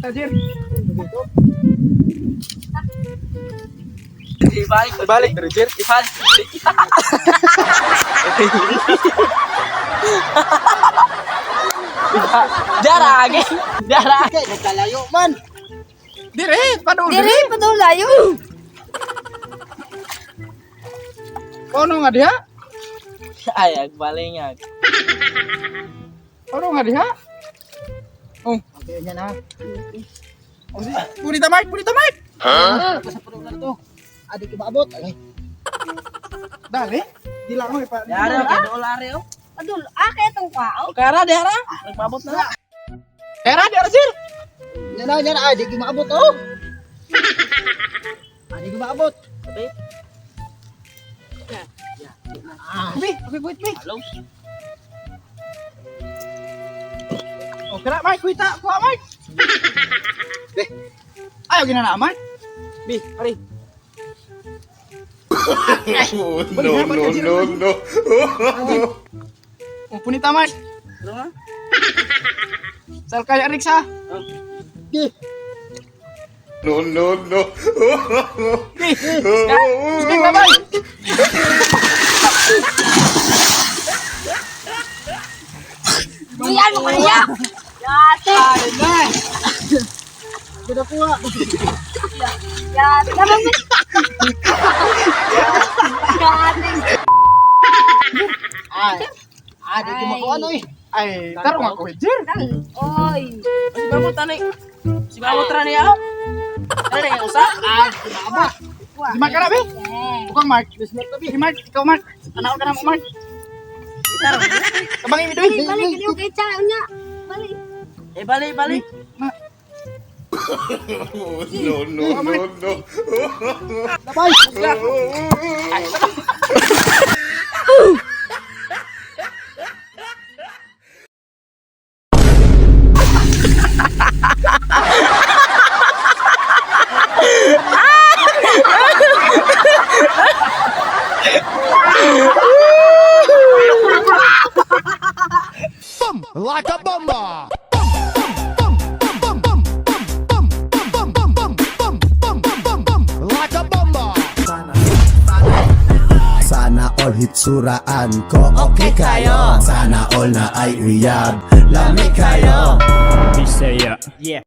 Kita, Jer. Ibalik, Balik diri, Jer. ibalik. Darage, darage. Kay nagkalayo man. Dire, padung Dire dire. pa daw layo. Kono nga diha? Ay, agbalingag. Kono nga diha? Oh, Okay nya na. oh si. Punita Mark, punita Mark. Huh? Sa puno na to. Adi ko maabot. Ay, Dali. Di lang mo ipa. Dara, kay dolare oh. Adul, ake itong kwao. Kara, dara. Nagpabot na. Era, dira, Jer. nya na nya na adi ko maabot oh. Adi ko maabot. Sabi, Ah, Bi, okay, wait, wait. hello. Oh, kira Mark, kuita, kuha Mark. Be. Ayaw gina na Mark. Bi, pare. Oh, no, no, no, no. Oh, punita Mark. Ano nga? Sal kaya Riksa. di. No, no, no. Bi. Speak na Mark. Diyan mo kaya. Yate. Ay, na. Gina kuha. Yate. Naman mo. Yate. Ay. Adi ko makuha no eh. Ay, tarong ako, Jer. Oy. Si Babo tanay. Si Babo tra niya. oh. Ano na yung usa? Adi ko maabot. Si Mark ka na, Bi. Bukang Mark. Si Mark, ikaw Mark. Tanaw ka na mo, Mark. Tabangin mi doy. Balik kini kay cha nya. Balik. Eh, balik, balik. No, no, no, no. Labay. Like a bomba. Bum, bum, bum, bum, bum, bum, bum, bum, bum, bum, bum, bum, bum, bum, like a bomba. Sana all hitsuraan ko okay kayo. Sana all na ay uyab, lami kayo. Bisaya. Yeah.